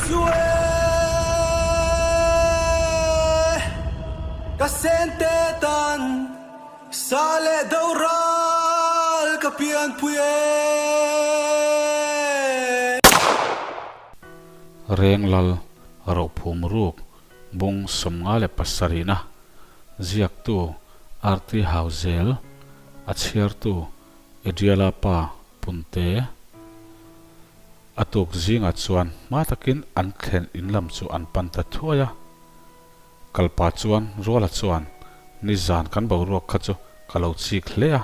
chu e Ka sente tan sa leh do ral ka pianpui e. Renglal Rophum Ruk Bung 57-na ziaktu RT Hauzel, a chhiartu Adriala pa Punte. A tuk zingah chuan hma takin an thlen in lam chu an pan ta thuai a. Kalpa chuan Ruala chuan nizan kan boruak kha chu ka lo chik hle a,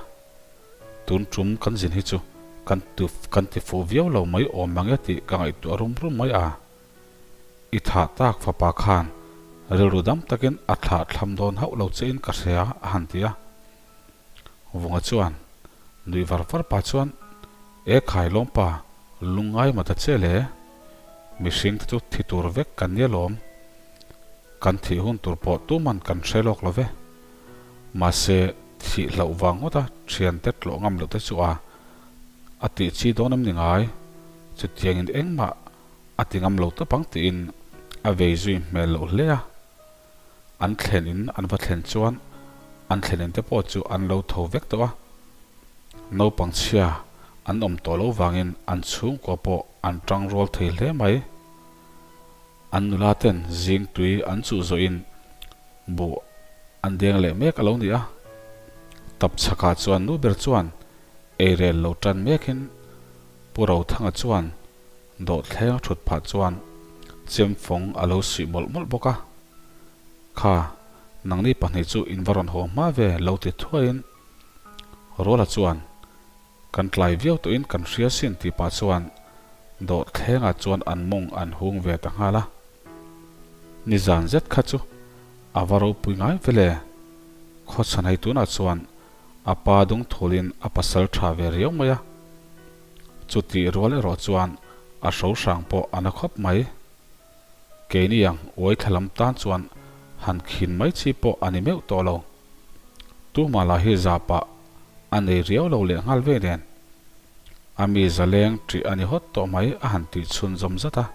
tun tum kan zin hi chu kan kan ti fuh viau lo mai awm mang e tih ka ngaihtuah rum rum mai a. I thah tak fapa khan rilru dam takin a thlah thlam dawn hauh lo che in ka hria a han ti a. Vunga chuan nui var var pah chuan, E khai lawmpa, lungngai ma ta che le? Mihring te chu thi tur vek kan nia lawm. Kan thih hun tur pawh tuman kan hre lawk lo ve. Mahse, thih hlauh vang ngawta thiante tlawh ngam loh te chu a a tih chi dawn em ni ngai? Chutiangin engmah a ti ngam lo tawp ang tiin a vei zui hmel loh hle a. An thlen in an va thlen chuan an thlen in te pawh chu an lo tho vek tawh a. Naupang chhia an awm tawh loh vangin an chhungkua pawh an tang rual thei hle mai. An nula ten zing tui an chuh zawh in buh an deng leh mek a lo ni a. Tap chhakah chuan nu ber chuan eirel lo tan mek in Pu Rothanga chuan Dawhthleng a thut phah chuan chemfawng a lo suih mawlh mawlh bawk a. Kha, nangni pahnih chu in va rawn haw hma ve lo ti thuaiin Ruala chuan kan tlai viau tawhin kan hria sin tih pah chuan dawhthlengah chuan an mawng an hung ve ta nghal a. Nizan zet kha chu a va ropui ngai ve le. Khawchhan hei tunah chuan a pa dung thulin a pasal tha ve riau mai a. Chutih rual erawh chuan a hro hrang pawh a na khawp mai. Keini ang uai thla lam tan chuan han khin mai chi pawh a ni meuh tawh lo. Tumah lah hi zahpah a nei riau lo leh nghal ve nen. A mi zaleng ṭih a ni hawt tawh mai a han tih chhunzawm zat a.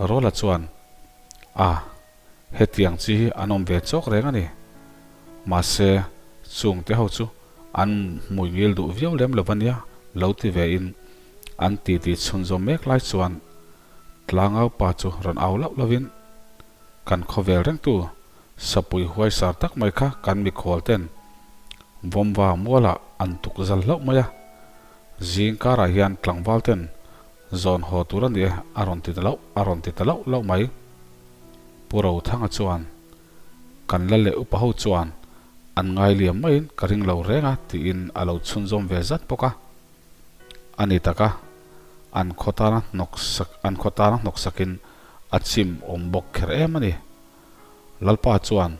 Rawla chuan, A, hetiang chi hi an awm ve chawk reng a ni. Mahse, chungte ho chu An hmui ngil duh viau lem lo ania lo ti ve in an titi chhunzawm mek lai chuan tlangau pa chu rawn au lauh lauh in kan khawvel reng tu sapui huai sar tak mai kha kan mikhual ten vawmva mual ah an tuk zal hlauh mai a, zing kar ah hian tlangval ten zawn haw tur ani e a rawn ti ta lauh a rawn ti ta lauh lauh mai. Pu Rothanga chuan Kan la leh upa ho chuan an ngai liam maiin ka ring lo reng a tiin a lo chhunzawm ve zat bawk a. A ni tak a, an khaw tana hnawk sak an khaw tana hnawk sakin a chim awm bawk kher em a ni. Lalpa chuan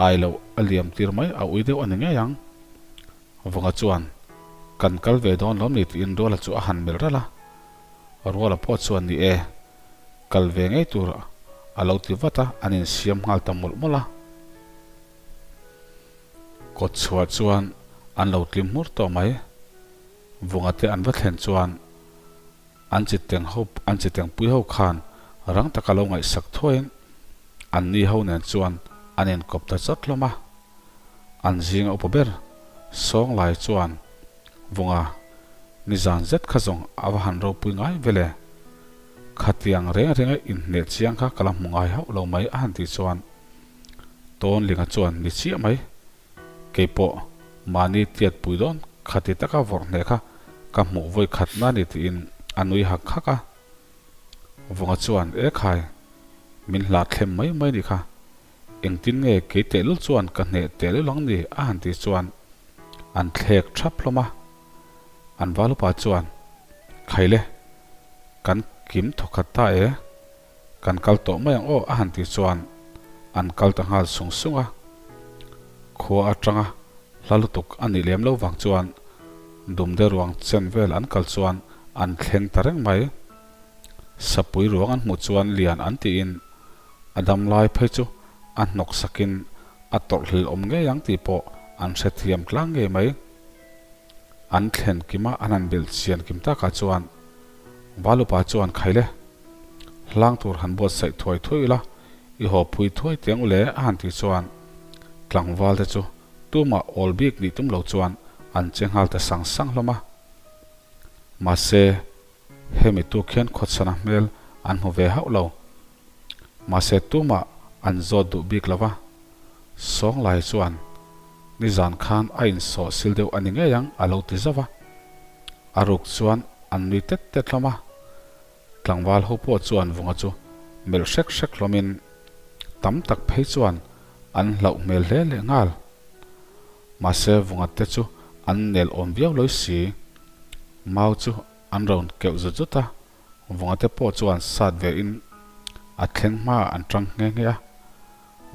ai loh a liam tir mai a ui deuh a ni ngei ang. Vunga chuan kan kal ve dawn lawm ni tiin Ruala chu a han melh ralh a. Ruala pawh chuan ni e, kal ve ngei tur a lo ti vat a, an insiam nghal ta mawlh mawlh a. Kawt chhuah chuan an lo tlim hmur tawh mai. Vunga te an va thlen chuan an chiteng ho an chiteng pui ho khan rang taka lo ngaihsak thuaiin an ni ho nen chuan an inkawp ta chawt hlawm a. An zinga upa ber Sawnglai chuan Vunga nizan zet kha zawng a va han ropui ngai ve le. Khatiang reng renga inhneh chiang kha ka la hmu ngai hauh lo mai a han tih chuan Tawnlinga chuan ni chiah mai. Keipawh mahni tiat pui dawn khati taka vawrh hneh kha ka hmuh vawi khat na ni tiin a nui hak hak a. Vunga chuan e khai min hlah thlem mai mai ni kha. Engtin nge kei tehlul chuan ka hneh tehlul ang ni a han tih chuan an thlek thap hlawm a. An valupa chuan, Khaile, kan kim thawkhat ta e, kan kal tawh mai ang aw a han tih chuan an kal ta nghal sung sung a. Khua atanga hla lutuk a nih lem lo vang chuan dumde ruang chen vel an kal chuan an thleng ta reng mai. Sapui ruang an hmuh chuan lian an tiin a dam lai phei chu a hnawk sakin a tawrhhlel awm ngei ang tih pawh an hrethiam tlang ngei mai. An thlen kima an han belh chian kim takah chuan Valupa chuan Khaile! Hlang tur han buatsaih thuai thuai ila, i haw phui thuai tiang u le a han tih chuan tlangval te chu tumah awl bik nih tum lo chuan an che nghal ta sang sang hlawm a. Mahse, hemi tuk hian khawchhana hmel an hmu ve hauh lo. Mahse, tumah an zawt duh bik lo va. Sawnglai chuan nizan khan a insawh sil deuh a ni ngei ang a lo ti zauh a. A ruk chuan an nui tet tet hlawm a. Tlangval ho pawh chuan vunga chu melh hrek hrek hlawmin tam tak phei chuan an hlauh hmel hle leh nghal. Mahse vunga te chu an nel awm viau loi si. Mau chu an rawn keuh zut zut a, vunga te pawh chuan sat ve in a thleng hma an tang nghe nghe a.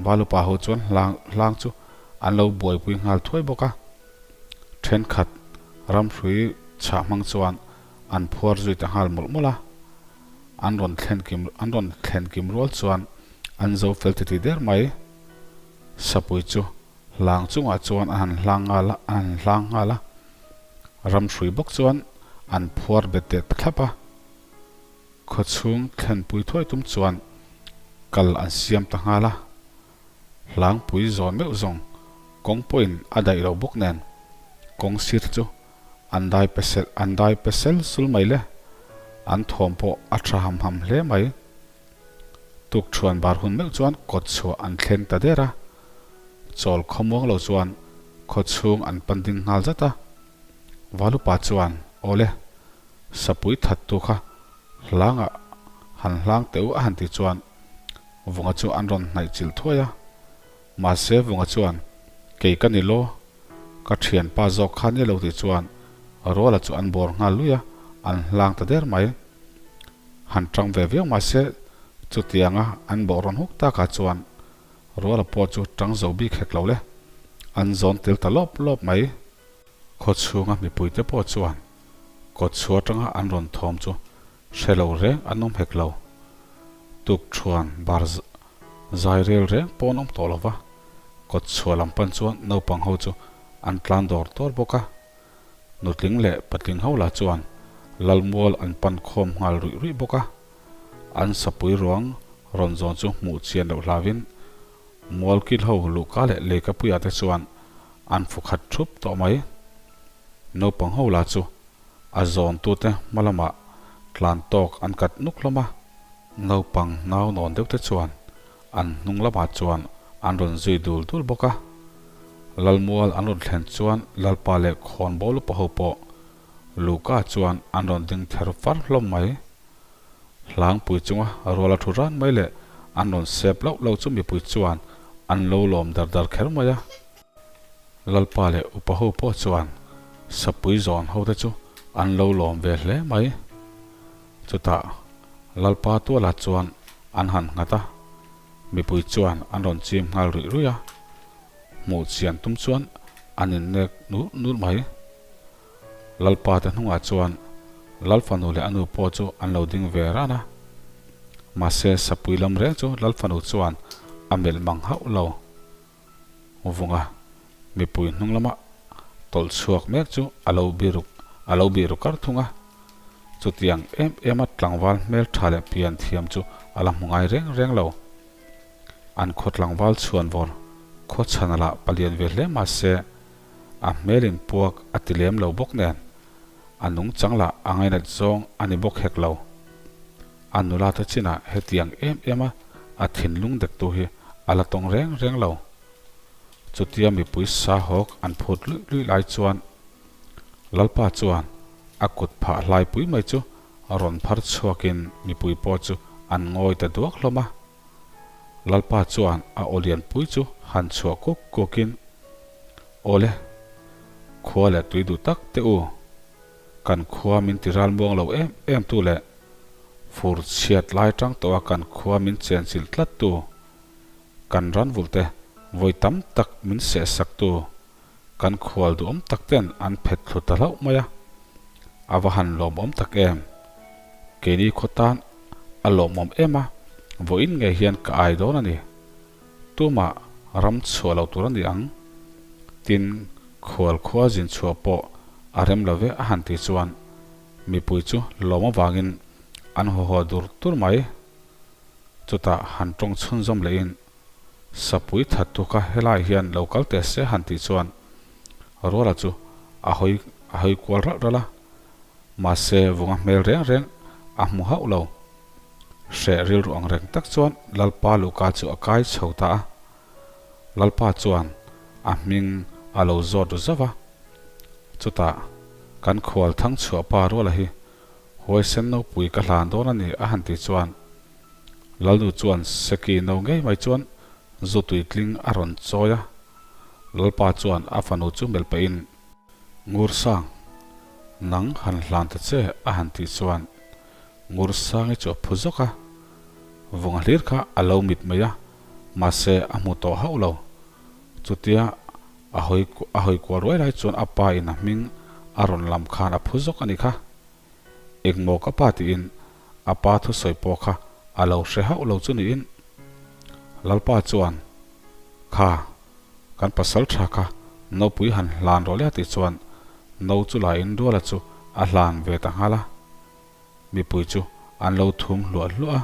Valupa ho chuan hlang hlang chu an lo buaipui nghal thuai bawk a. Thenkhat ramhrui chhah hmang chuan an phuar zui ta nghal mawlh mawlh a, an rawn thlen kim an rawn thlen kim rual chuan an zo fel ti ti der mai. Sapui chu hlang chungah chuan an han hlang nghal a, an han hlang nghal a, ramhrui bawk chuan an phuar bet det thlap a, khawchhung thlenpui thuai tum chuan kal an siam ta nghal a, hlangpui zawn meuh zawng kawng pawhin a daih lo bawk nen kawng sir chu An dai pesel an dai pesel sul mai le. An thawm pawh a tha ham ham hle mai. Tukṭhuan bar hun meuh chuan kawt chhuah an thleng ta der a. Chawl khawmuang lo chuan khaw chhung an pan ding nghal zat a. Valupa chuan, Awle, sapui thattu kha hlangah han hlang teh u a han ti chuan Vunga chu an rawn hnaih chilh thuai a. Mahse Vunga chuan, Kei ka ni law, Ka thianpa zawk kha ni lo tih chuan Ruala chu an bawr nghal lui a, an hlang ta der mai. Han tang ve viau mahse chutianga an bawh rawn huk takah chuan Ruala pawh chu tang zo bik hek lo le. An zawn tel ta lawp lawp mai. Khaw chhunga mipuite pawh chuan kawt chhu atanga an rawn thawm chu hre lo reng an awm hek lo. Tukṭhuan bar zai rel reng pawh an awm tawh lo va, kawt chhuah lam pan chuan naupang ho chu an tlan dawr dawr bawk a. Nutling leh patling ho lah chuan Lalmual an pan khawm nghal ruih ruih bawk a. An sapui ruang rawn zawn chu hmuh chian loh hlauhin Mualkil ho luhka leh leikapuiah te chuan an fu khat thup tawh mai. Naupang ho lah chu A zawntute hma lamah tlan tawk an kat nuk hlawm a, naupang nau nawn deuhte chuan an hnung lamah chuan an rawn zui dul dul bawk a. Lalmual an rawn thlen chuan Lalpa leh Khawnbawl upa ho pawh Luka chuan an rawn ding ther far hlawm mai. Hlangpui chunga rual a thu ran mai leh an rawn sep loh loh chu mipui chuan an lo lawm dar dar kher mai a. Lalpa leh upa ho pawh chuan sapui zawn ho te chu an lo lawm ve hle mai. Chutah Lalpa tualah chuan an han nghat a, mipui chuan an rawn chim nghal ruih ruih a, hmuh chian tum chuan an innek nulh nulh mai. Lalpa te hnungah chuan Lalfanu leh a nu pawh chu an lo ding ve ran a, mahse sapui lam reng chu Lalfanu chuan a melh mang hauh lo. Vunga mipui hnung lama tawlh chhuak mek chu a lo biruk a lo biru kar thung a. Chutiang em em a tlangval hmel tha leh pian thiam chu a la hmu ngai reng reng lo. An khaw tlangval chhuan vawr khaw chhana lah palian ve hle mah se a hmel in puak a ti lem lo bawk nen a nungchang lah a ngainat zawng a ni bawk hek lo. A nula te chinah hetiang em em a a thinlung dektu hi a la tawng reng reng lo. Chutia mipui sa hawk an phut luih luih lai chuan Lalpa chuan a kut phah hlaipui mai chu rawn phar chhuakin mipui pawh chu an ngawi ta duak hlawm a. Lalpa chuan a aw lianpui chu han chhuah kuk kukin, Awle, khua leh tui duh tak teh u, kan khua min ti ral muang lo em em tu leh Fur chhiat lai tang tawh a kan khua min chenchilh tlat tu, kan ranvulh te vawi tam tak min seh sak tu, kan khual duhawm tak ten an phet thlu ta hlauh mai a, a va han lawmawm tak em. Keini khaw tan a lawmawm em a, vawiin ngei hian ka ai dawn a ni. Tumah ram chhuah lo tur a ni ang. Tin, khual khua zin chhuah pawh a rem lo ve a han ti chuan Mipui chu lawm avangin an haw haw dur dur mai. Chutah han tawng chhunzawm lehin, Sapui thattu kha helai hian lo kal teh se han tih chuan Ruala chu a hawi a hawi kual ralh ralh a, mahse vunga hmel reng reng a hmu hauh lo. Hreh rilru ang reng tak chuan Lalpa luhka chu a kai chho ta a. Lalpa chuan a hming a lo zawt ru zauh a. Chutah kan khual thang chhuah pa Ruala hi huaisen nopui ka hlan dawn a ni a han tih chuan Lalnu chuan Seki no ngei mai chuan zu tuitling a rawn chawi a. Lalpa chuan a fanu chu melh pahin, Ngursang, nang han hlan ta che a han tih chuan Ngursangi chu a phu zawk a. Vunga hlir kha a lo mit mai a, mahse a hmu tawh hauh lo. Chutia a hawi a hawi kual ruai lai chuan a pa in a hming a rawn lam khan a phu zawk a nih kha. Engmaw ka pa tiin a pa thusawi pawh kha a lo hre hauh lo chu niin Lalpa chuan Kha, kan pasal tha kha nopui han hlan rawh le a tih chuan no chu la in Ruala chu a hlan ve ta nghal a. Mipui chu an lo thum hluah hluah a.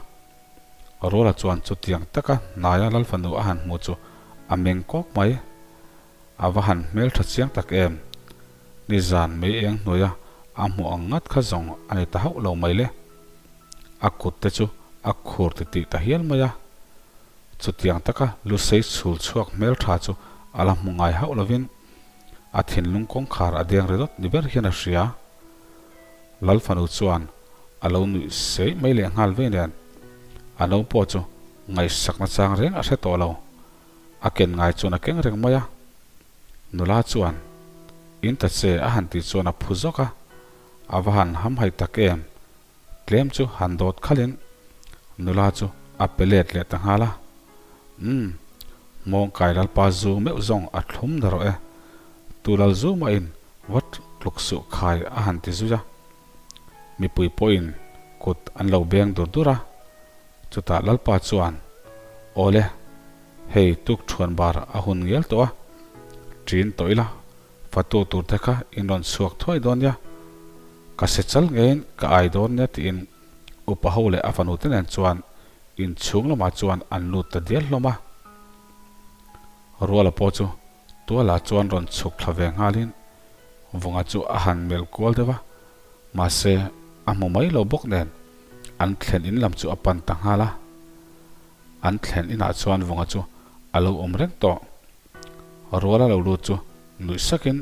Ruala chuan chutiang taka hnaia Lalfanu a han hmu chu a meng kawk mai. A va han hmel tha chiang tak em? Nizan mei eng hnuaia a hmuh ang ngat kha zawng a ni ta hauh lo mai le. A kut te chu a khur ti tih ta hial mai a. Chutiang taka Lusei chhul chhuak hmel tha chu a la hmu ngai hauh lovin a thinlung kawngkhar a deng ri dawt ni ber hian a hria. Lalfanu chuan a lo nuih sei mai leh nghal vei nen a no pawh chu ngaihsakna chang reng a hre tawh lo. A ken ngai chuan a keng reng mai a. Nula chuan, In ta che a han tih chuan a phu zawk a, a va han hamhaih tak em? Tlem chu han dawt khalhin nula chu a pe let leh ta nghal a. Umm, Hmawngkai Lalpa zu meuh zawng a thlum na rawh e. Tu lal zu mahin va tluk suh khai a han ti zui a. Mipui pawhin kut an lo beng dur dur a. Chutah Lalpa chuan, Awle, hei tuk thuan bar a hun ngial tawh a, ṭin tawh ila, fatu tur te kha in rawn chhuak thuai dawn nia, ka se chal ngeiin ka ai dawn nia tiin upa ho leh a fanu te nen chuan inchhung lamah chuan an lut ta dial hlawm a. Ruala pawh chu tualah chuan rawn chhuk thla ve nghalin Vunga chu a han melh kual deuh a, mahse a hmu mai lo bawk nen an thlen in lam chu a pan ta nghal a. An thlen inah chuan Vunga chu a lo awm reng tawh. Ruala lo lut chu nuih sakin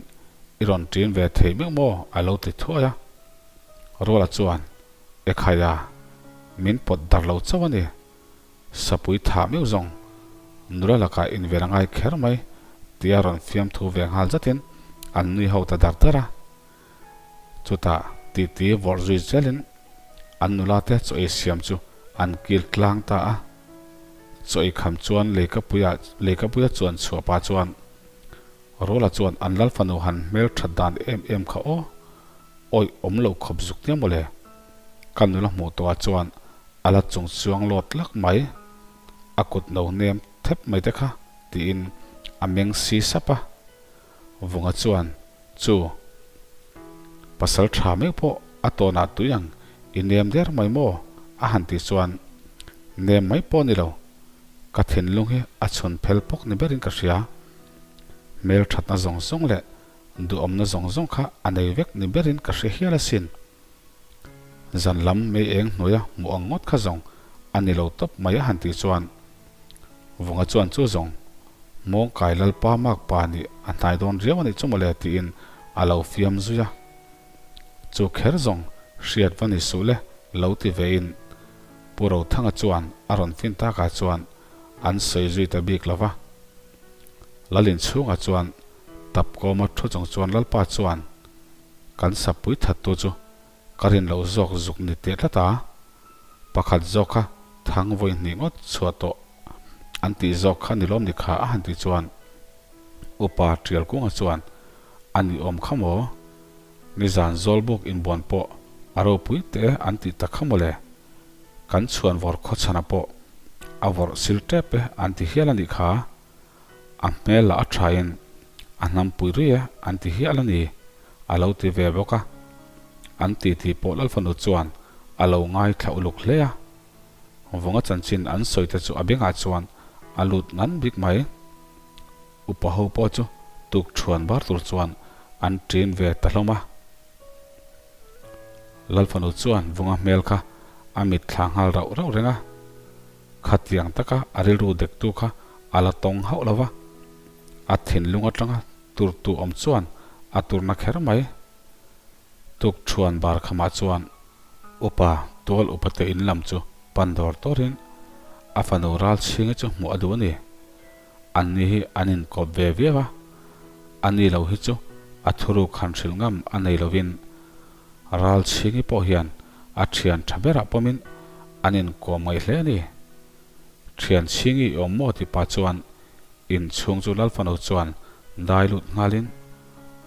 i rawn ṭin ve thei meuh maw a lo ti thuai a. Ruala chuan, Ekhaya, min pawt dar lo chauh a ni. Sapui thah meuh zawng nula lakah inven a ngai kher mai tia rawn fiamthu ve nghal zatin an nui ho ta dar dar a. Chutah titi vawrh zui zelin an nula te chaw ei siam chu an kil tlang ta a. Chaw ei kham chuan leikapuia leikapuia chuan chhuah pah chuan Rawla chuan an lal fanu han hmel that dan em em kha aw, awih awm lo khawp zuk nia mawle. Ka nula hmuh tawhah chuan a la chung chuang lawt lak mai, a kut no nem thep mai te kha tiin a meng si sap a. Vunga chuan chu pasal tha meuh pawh a tawnah tui ang i nem der mai maw a han tih chuan nem mai pawh ni lo, ka thinlung hi a chhun phel pawk ni berin ka hria. Hmel thatna zawng zawng leh duhawmna zawng zawng kha a nei vek ni berin ka hre hial asin. Zan lam mei eng hnuaia hmuh ang ngawt kha zawng a ni lo tawp mai a han tih chuan Vunga chuan chu zawng Mawngkai Lalpa Makpa nih a hnai dawn riau a nih chu mawle tiin a lo fiam zui a. Chu kher zawng hriat va ni suh le lo ti vein Pu Rothanga chuan a rawn fin takah chuan an sawi zui ta bik lo va. Lalin chhungah chuan tap kawma thu chung chuan Lalpa chuan kan sapui thattu chu ka rin loh zawk zuk ni teh tlat a, pakhat zawk kha thang vawi hnih ngawt chhuah tawh an tih zawk kha ni lawm ni kha a han tih chuan Upa Tialkunga chuan a ni awm kha maw? Nizan Zawlbuk inbuan pawh a ropui teh an tih tak kha mawle. Kan chhuan vawr khawchhana pawh a vawrh sil tep e an ti hial a nih kha. A hmel lah a thain a hnampui rui e an ti hial a ni, a lo ti ve bawk a. An titi pawh Lalfanu chuan a lo ngaithla uluk hle a. Vunga chanchin an sawi te chu a bengah chuan a lut ngan bik mai. Upa ho pawh chu tuk thuan bar tur chuan an ṭin ve ta hlawm a. Lalfanu chuan Vunga hmel kha a mit thla nghal rauh rauh reng a. Khatiang taka a rilru dektu kha a la tawng hauh lo va. A thinlung atanga turtu awm chuan a turna kher mai. Tuk thuan bar khamah chuan upa tual upate in lam chu pan dawr dawrin a fanu ral chhinga chu hmuh a duh a ni. Anni hi an inkawp ve viau a, ani lo hi chu a thuruk han hrilh ngam a nei lovin ral chhingi pawh hian a thian tha berah pawmin an inkawm ngaih hle a ni. Thian chhingi i awm maw ti pa chuan inchhung chu Lalfanu chuan dai lut nghalin,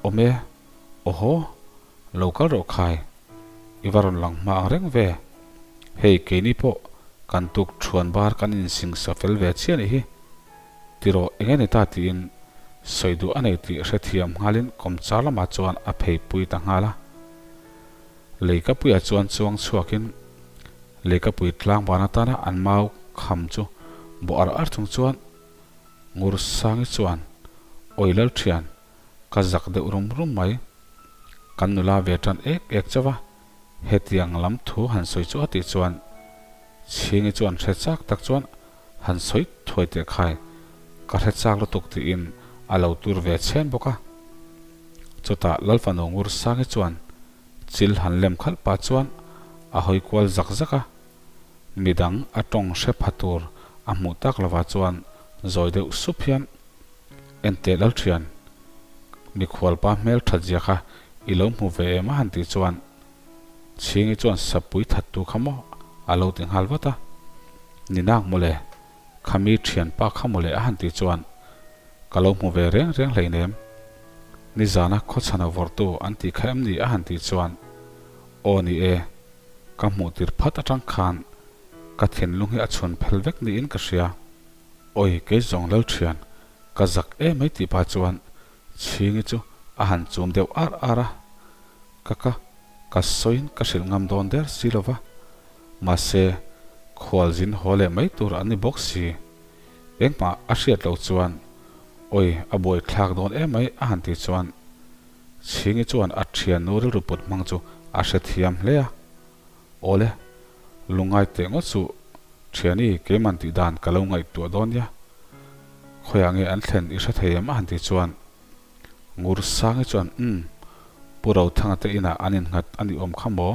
Awm e, Awhaw, lo kal rawh khai, i va rawn lang hma ang reng ve. Hei keini pawh kan tuk thuan bar kan insingsa fel ve chiah nih hi. Tiraw eng nge ni ta tiin sawi duh a nei tih hrethiam nghalin kawmchar lamah chuan a pheipui ta nghal a. Leikapuiah chuan chuang chhuakin leikapui tlangban atana an mau kham chu bawh ar ar chung chuan Ngursangi chuan Awi Lalthian, Ka zak deuh rum rum mai. Kan nula ve tan ek ek chauh a, hetiang lam thu han sawi chu a tih chuan Chhingi chuan hre chak tak chuan han sawi thuai teh khai, ka hre chak lutuk tiin a lo tur ve chhen bawk a. Chutah Lalfanu Ngursangi chuan chil han lem khalh pah chuan a hawi kual zak zak a, midang a tawng hre pha tur a hmuh tak lovah chuan zawi deuh sup hian Enteh Lalthian, mikhualpa hmel that zia kha i lo hmu ve em a han tih chuan Chhingi chuan sapui that tu kha maw a lo ti nghal vat a. Ni nak mawle, khami thianpa kha mawle a han tih chuan ka lo hmu ve reng reng hleinem. Nizana khawchhana vawrhtu an tih kha em ni a han tih chuan aw ni e, ka hmuh tir phat atang khan ka thinlung hi a chhun phel vek niin ka hria. Awi kei zawng Lalthian, ka zak em mai tih pah chuan Chhingi chu a han chum deuh ar ar a, ka ka ka sawiin ka hrilh ngam dawn der si lo va, mahse khualzin haw leh mai tur an ni bawk si. Engmah a hriat loh chuan awi a buai thlak dawn em mai a han tih chuan Chhingi chuan a thiannu rilru put hmang chu a hrethiam hle a, Awle, lungngai teh ngawt suh, Thiani, keiman tih dan ka lo ngaihtuah dawn nia. Khawiah nge an thlen i hre thei em a han tih chuan Ngur Sangi chuan Umm, Pu Rothanga te inah an innghat a nih awm kha maw?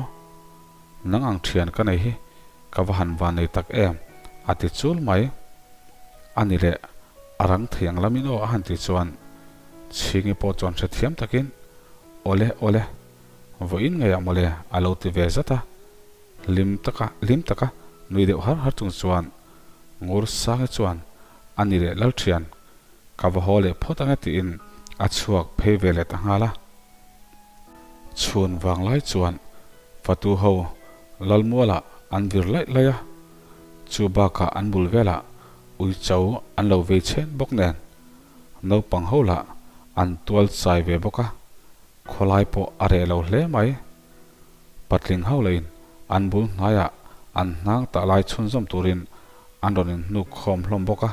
Nang ang thian ka nei hi ka va han van nei tak em a ti chul mai. A ni leh, a rang thei ang lamin aw a han tih chuan Chhingi pawh chuan hrethiam takin Awle, awle. Vawiin ngeiah mawle a lo ti ve zat a, hlim taka hlim taka nui deuh har har chung chuan Ngur Sangi chuan a ni leh Lalthian, ka va haw leh phawt ange tiin a chhuak phei ve leh ta nghal a. Chhun vang lai chuan fatu ho Lalmualah an vir laih laih a, chu bakah an bul velah uicho an lo vei chhen bawk nen naupang ho lah an tual chai ve bawk a. Khawlai pawh a reh lo hle mai. Patling ho lahin an bul hnaiah an hnang tah lai chhunzawm turin an rawn inhnuk khawm hlawm bawk a.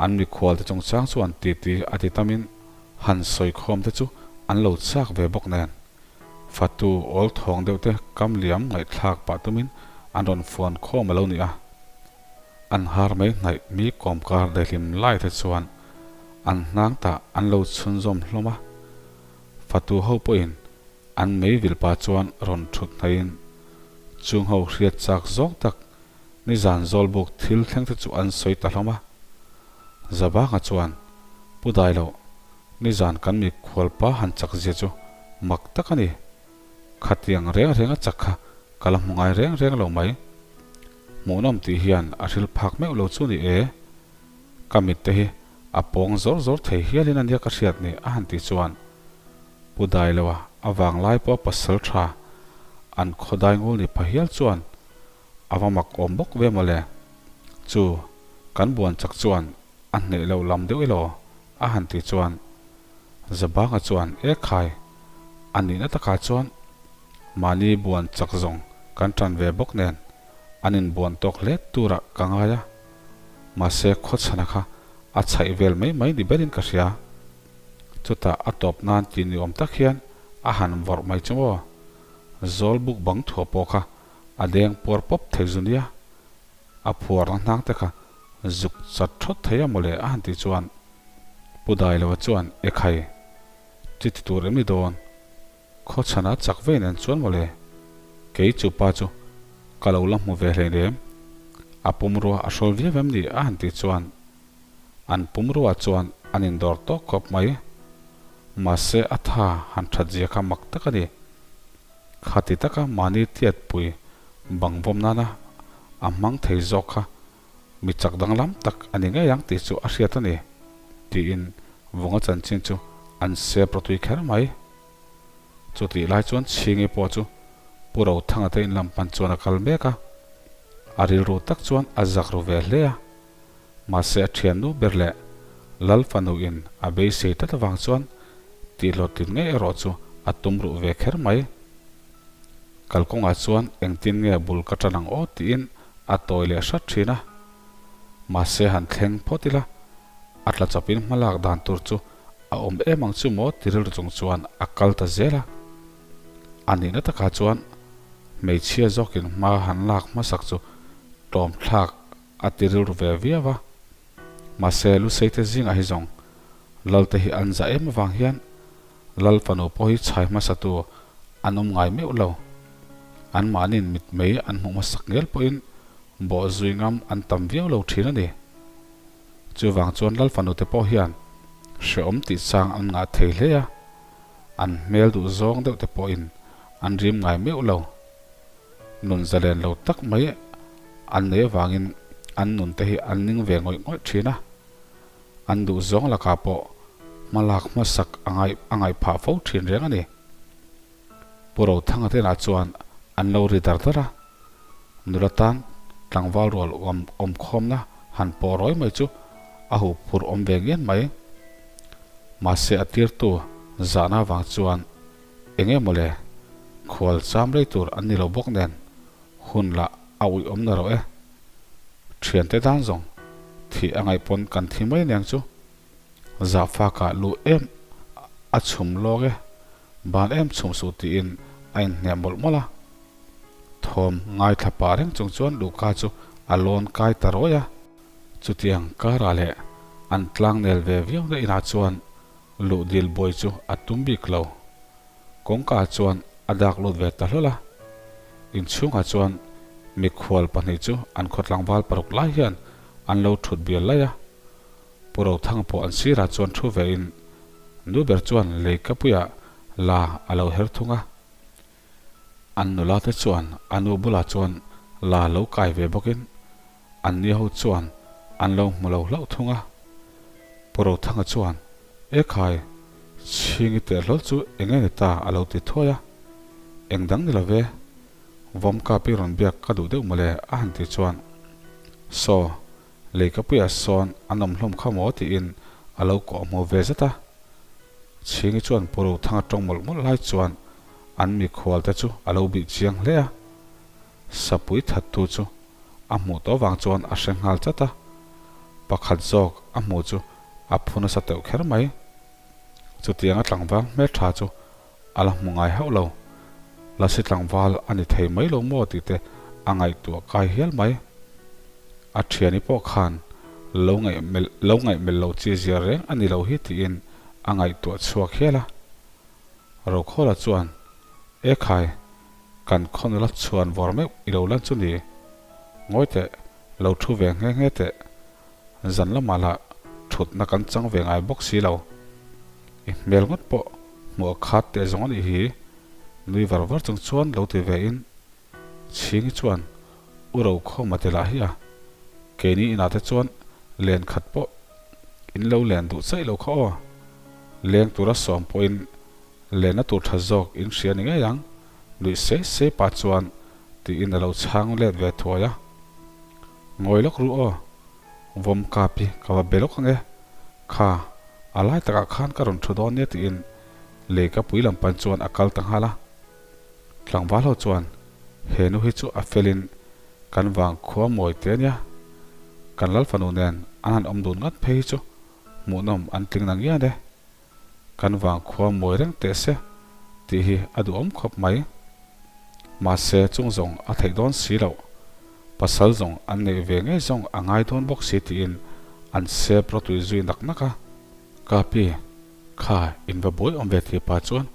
An mikhual te chungchang chuan titi a ti tamin han sawi khawm te chu an lo chak ve bawk nen. Fatu awl thawng deuh te kam liam ngaihthlak pah tumin an rawn fuan khawm a lo ni a. An har mai hnaih mi kawmkar dehlim lai te chuan an hnang tah an lo chhunzawm hlawm a. Fatu ho pawhin an mei vilpa chuan rawn thut hnaihin chung ho hriat chak zawng tak nizan zawl buk thil thleng te chu an sawi ta hlawm a. Zabanga chuan, Pu Dailo, nizan kan mikhualpa han chak zia chu mak tak a ni. Khatiang reng reng a chak kha ka la hmu ngai reng reng lo mai. Hmuhnawm tih hian a hril phak meuh lo chu ni e. Ka mit te hi a pawng zawr zawr thei hialin a nia ka hriat ni a han tih chuan Pu Dailoa a vanglai pawh pasal tha an khaw dai ngul ni pha hial chuan a va mak awm bawk ve mawle. Chu kan buan chak chuan a hneh loh lam deuh elaw a han tih chuan Zabanga chuan e khai a nihna takah chuan mahni buan chak zawng kan tan ve bawk nen. An inbuan tawk hle turah ka ngai a, mahse khawchhana kha a chhaih vel mai mai ni berin ka hria. Chutah a tawp nan ti ni awm tak hian a han vawrh mai chu maw? Zawl buk bang thuah pawh kha a deng puar pawp thei zu nia. A phuarna hnang te kha zuk chat thawt thei a mawle a han tih chuan Pu Dailova chuan Ekhai, chi ti tur em ni dawn? Khawchhana chak ve nen chuan mawle, kei chu pa chu ka lo la hmu ve hlei rem. A pumrua a hrawl viau em ni a han tih chuan an pumrua chuan an indawr tawk khawp mai. Mahse a tha han that zia kha mak tak a ni. Khati taka mahni tiatpui bang vawm nana a hmang thei zawk kha mi chak danglam tak a ni ngei ang tih chu a hriat a ni, tiin Vunga chanchin chu an sep rawtui kher mai. Chutih lai chuan Chhingi pawh chu Pu Rothanga te inlam pan chuan a kal mek a, a rilru tak chuan a zak ru ve hle a. Mahse a thiannu ber leh Lal fanu in a beisei tlat avang chuan tihhlawhtlin ngei erawh chu a tum ruh ve kher mai. Kalkawngah chuan engtin nge bul ka tan ang aw tiin a tawi leh hrat thin a. Mahse han thleng phawt ila a tla chawpin hmalak dan tur chu a awm em ang chu maw ti rilru chung chuan a kal ta zel a. A nihna takah chuan hmeichhia zawkin hma han lak hmasak chu tlawmthlak a ti rilru ve viau a. Mahse Luseite zingah hi zawng Lalte hi an za em avang hian Lal fanu pawh hi chhai hmasatu an awm ngai meuh lo. Anmahniin mitmei an hmuh hmasak ngel pawhin bawh zui ngam an tam viau lo thin a ni. Chuvang chuan Lal fanute pawh hian hrehawm tih chang an ngah thei hle a, an hmel duh zawng deuh te pawhin an rim ngai meuh lo. Nun zalen lo tak mai an nei avangin an nun te hi an ning ve ngawih ngawih thin a, an duh zawng lakah pawh hmalak hmasak a ngaih a ngaih phah fo thin reng a ni. Pu Rothanga te lah chuan an lo ri dar dar a, nula tan tlangval rual awm awmkhawmna han pawh rawi mai chu a huh phur awm ve ngian mai. Mahse a tirtu zahna avang chuan eng emaw le khual cham rei tur an ni lo bawk nen hun lah a uih awm na rawh e. Thiante dan zawng thih a ngaih pawn kan thi mai aniang chu. Zahfakah luh em a chhum lawk e, ban em chhum suh tiin a inhniam mawlh mawlh a. Thawm ngaithla pah reng chung chuan Luhka chu a lawn kai ta rawi a. Chutiang karah leh an tlang nel ve viau na inah chuan luh dil buai chu a tum bik lo. Kawngka chuan a dak lut ve ta hlawl a. Inchhungah chuan mikhual pahnih chu an khawtlangval paruk lai hian an lo thut bial laih a. Pu Rothanga pawh an sirah chuan thu ve in nu ber chuan lei kapuiah la a lo her thung a. An nula te chuan a nu bulah chuan la lo kai ve bawkin an ni ho chuan an lo hmu lo hlauh thung a. Pu Rothanga chuan, E khai, chhingi teh hlawl chu eng nge ni ta a lo ti thuai a. Eng dang ni lo ve, Vawmka pi rawn biak ka duh deuh mawle a han ti chuan, Saw, Leikapuia sawn an awm hlawm kha maw tiin a lo kawh hmu ve zet a. Chhingi chuan Pu Rothanga tawng mawlh mawlh lai chuan an mikhual te chu a lo bih chiang hle a. Sapui thattu chu a hmuh tawh vang chuan a hre nghal chat a. Pakhat zawk a hmuh chu a phu nasa teuh kher mai. Chutianga tlangval hmeltha chu a la hmu ngai hauh lo. Lasi tlangval a ni thei mai lo maw tih te a ngaihtuah kai hial mai. A thiani pawh khan lo ngaih lo ngaih melh loh chi zia reng a ni lo hi tiin a ngaihtuah chhuak hial a. Rokhawla chuan, E khai, kan khaw nula chhuan vawr meuh i lo lan chu ni. Ngawi teh, lo thu ve nghe nghe teh. Zan lamah lah thutna kan chang ve ngai bawk si lo. I hmel ngawt pawh hmuh a khat teh zawng a nih hi, nui var var chung chuan lo ti ve in Chhingi chuan U Rokhawma te lah hi a, keini inah te chuan len khat pawh in lo len duh chaih lo kha aw. Leng tura sawm pawhin lenna tur tha zawk in hria ni ngei ang, nuih sei sei pah chuan tiin a lo chhang let ve thuai a. Ngawi lawk ru aw, vawm kap hi ka va be lawk ang e, kha a lai takah khan ka rawn thu dawn nia tiin lei ka pui lam pan chuan a kal ta nghal a. Tlangval ho chuan he nu hi chu a felin Kan vang khua mawi te ania. Kan lal fanu nen an han awm dun ngat phei hi chu hmuhnawm an tling nang ian e. Kan vang khua mawi reng teh se tih hi a duhawm khawp mai. Mahse chung zawng a theih dawn si loh. Pasal zawng an neih ve ngei zawng a ngai dawn bawk si tiin an sep rawtui zui nak nak a. Kapi, kha in va buai awm ve tih pa chuan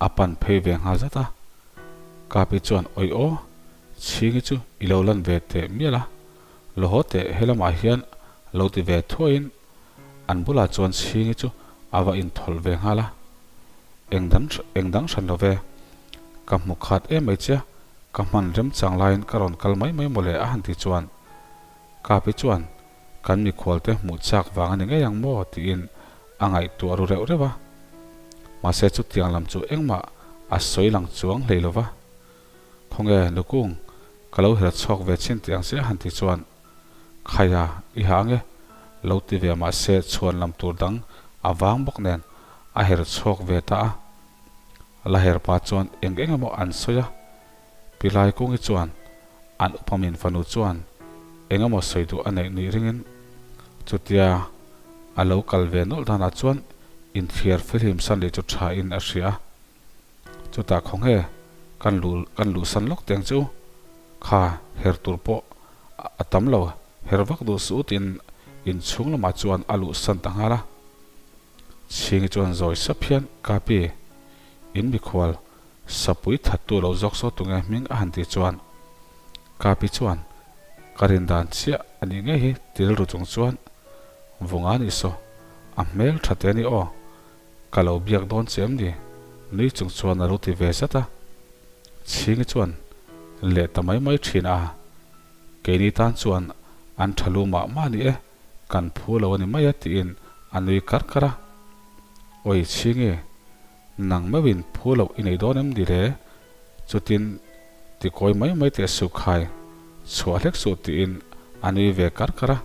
a pan phei ve nghal zat a. Kapi chuan Awi aw, Chhingi chu i lo lan ve teh mial a, lo haw teh helamah hian lo ti ve thuaiin an bulah chuan Chhingi chu a va inthawlh ve nghal a. Eng dang eng dang hran lo ve, ka hmu khat em mai che, ka hman remchang laiin ka rawn kal mai mai mawle a han ti chuan Kapi chuan kan mikhualte hmuh chak vang a ni ngei ang maw tiin a ngaihtuah ru reuh reuh a. Mahse chutiang lam chu engmah a sawi lang chuang hlei lo va. Khawnge Lukung, ka lo her chhuak ve chin tih ang che a han ti chuan, Khaia, i ha ange, lo ti ve mahse chhuan lam tur dang a vang bawk nen a her chhuak ve ta a. La her pa chuan eng eng emaw an sawi a, Pi Laikungi chuan an upamin fanu chuan eng emaw sawi duh a neih nuih ringin chutia a lo kal ve nawlh danah chuan inthiar fihlim san leh chu tha in a hria a. Chutah khawnge kan luh kan luhsan lawk teng chu kha her tur pawh a tam lo, her vak duh suh tiin inchhung lamah chuan a luhsan ta nghal a. Chhingi chuan zawi sap hian Kapi, in mikhual sapui thattu lo zawk saw tunge hming a han tih chuan Kapi chuan ka rin dan chiah a nih ngei hi ti rilru chung chuan Vunga nih saw a hmel tha te a ni aw. Ka lo biak dawn che em ni? Nui chung chuan a lo ti ve zat a. Chhingi chuan leh ta mai mai thin a, Keini tan chuan an tha lu mah mah ni e, kan phu lo a ni mai a tiin a nui kar kar a. Awi Chhingi, nang meuhin phu loh i nei dawn em ni le? Chutin ti kawi mai mai teh suh khai, chhuah hlek suh tiin a nui ve kar kar a.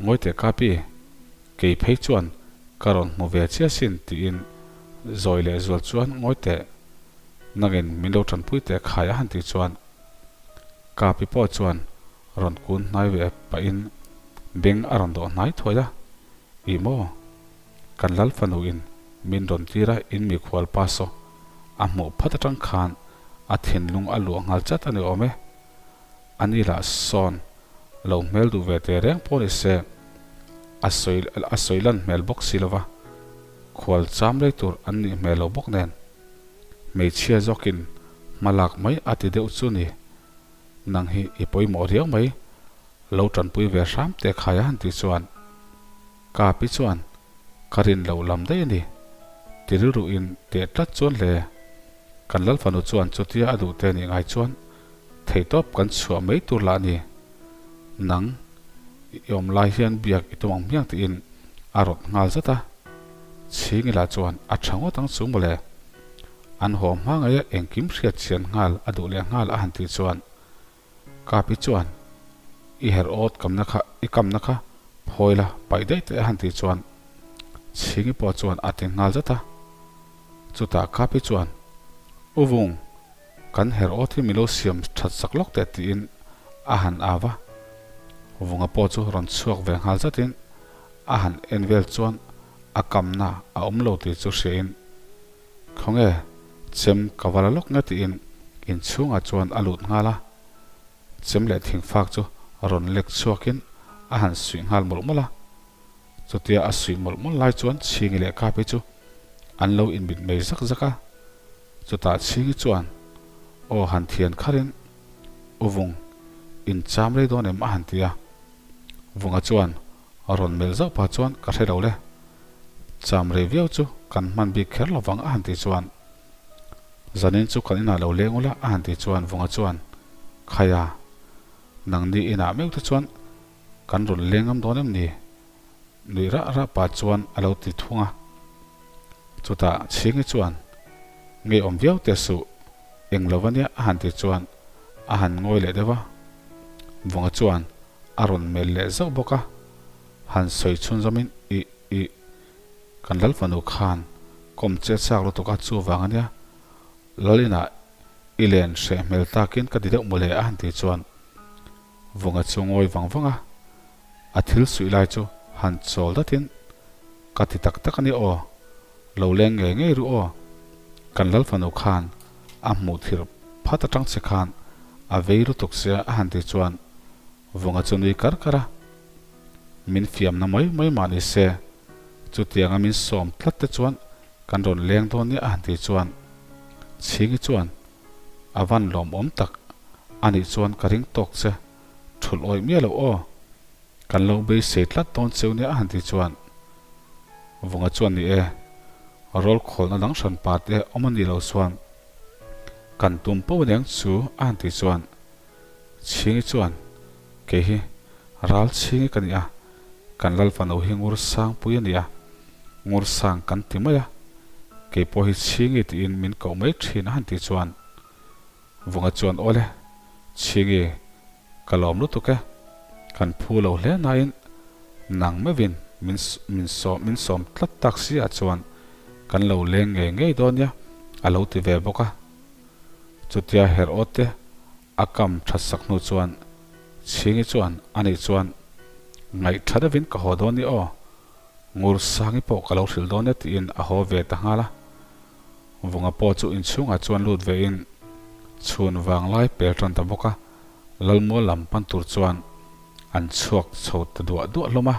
Ngawi teh Kapi, Kei phei chuan ka rawn hmu ve chiah sin tiin zawi leh zual chuan ngawi teh, nangin min lo tanpui teh khai a han tih chuan Kapi pawh chuan rawn kun hnai ve pahin beng a rawn dawh hnai thuai a, Ih maw, kan lal fanu in min rawn tir a in mikhual pa saw a hmuh phat atang khan a thinlung a luah nghal chat a ni awm e, a ni lah sawn lo hmel duh ve teh reng pawh ni se, a sawi a sawi lan hmel bawk si lova, khual cham rei tur an nih hmel lo bawk nen, hmeichhia zawkin hma lak mai a ti deuh chu ni, nang hi i pawimawh riau mai, lo tanpui ve hram teh khai a han tih chuan Kapi chuan ka rin loh lam daih a ni, ti rilruin teh tlat chuan hle, kan Lalfanu chuan chutia a duh te nih ngai chuan Theihtawp kan chhuah mai tur lah ni. Nang i awm lai hian biak i tum ang hmiang tiin a rawt nghal zat a. Chhingila chuan a tha ngawt ang chu mawle. An haw hma ngeia engkim hriat chian nghal a duh leh nghal a han tih chuan Kapi chuan i herh awt kamna kha i kamna kha phawi la paih daih teh a han tih chuan Chhingi pawh chuan a ti nghal zat a. Chutah Kapi chuan U Vung, Kan herh awt hi min lo siam that sak lawk teh tiin a han au a, Vunga pawh chu rawn chhuak ve nghal zatin a han en vel chuan a kamna a awm lo tih chu hriain Khawnge chem ka va la lawk nge tiin inchhungah chuan a lut nghal a, chem leh thingfak chu rawn lek chhuakin a han suih nghal mawlh mawlh a, chutia a suih mawlh mawlh lai chuan Chhingi leh Kapi chu an lo inmit mei zak zak a. Chutah Chhingi chuan aw han thian kharin, U Vung, in cham rei dawn em? a han ti a. Vunga chuan rawn melh zauh pah chuan ka hre lo le. Cham rei viau chu kan hman bik kher lo vang a han ti chuan, Zanin chu kan inah lo leng ula a han ti chuan Vunga chuan, Khaia, nangni inah meuh te chuan kan rawn leng ngam dawn em ni? Nuih rah rah pah chuan a lo ti thung a. Chutah Chhingi chuan, Ngeiawm viau teh suh, eng lo ania a han ti chuan a han ngawi leh deuh a. Vunga chuan a rawn mel leh zauh bawk a, han sawi chhunzawmin, Ih, ih, kan lal fanu khan kawm che chak lutuk a chuvang ania, lal inah i len hreh hmel takin ka ti deuh mawle a han ti chuan. Vunga chu ngawi vang vang a, a thil suih lai chu han chawl datin, Ka ti tak tak a ni aw, lo leng ngei ngei ru aw, kan Lalfanu khan a hmuh thir phat atang che khan a vei lutuk che a han ti chuan Vunga chu nui kar kar a, min fiamna mai mai mah ni se, chutianga min sawm tlat te chuan kan rawn leng dawn nia a han ti chuan Chhingi chuan a van lawmawm tak a nih chuan ka ring tawk che, thulh awih miah loh aw, kan lo beisei tlat dawn cheu nia a han ti chuan Vunga chuan ni e, rawl khawlna dang hran pa te awm a nih loh chuan kan tum poh aniang chu a han ti chuan Chhingi chuan kei hi ral Chhingi ka ni a, kan lal fanu hi ngur sang pui a ni a, ngur sang kan ti mai a, kei pawh hi Chhingi tiin min koh mai thin a han ti chuan Vunga chuan awle Chhingi ka lawm lutuk e, kan phu lo hle nain nang meuhin min min sawm min sawm tlat tak si ah chuan kan lo leng ngei ngei dawn nia a lo ti ve bawk a. Chutia her awt te a kam that sak hnu chuan Chhingi chuan ani chuan ngaih tha deuhin ka haw dawn ni aw, Ngur Sangi pawh ka lo hrilh dawn e tiin a haw ve ta nghal a. Vunga pawh chu inchhungah chuan lut vein chhun vanglai pel tan ta bawk a, Lalmual lam pan tur chuan an chhuak chho ta duah duah hlawm a.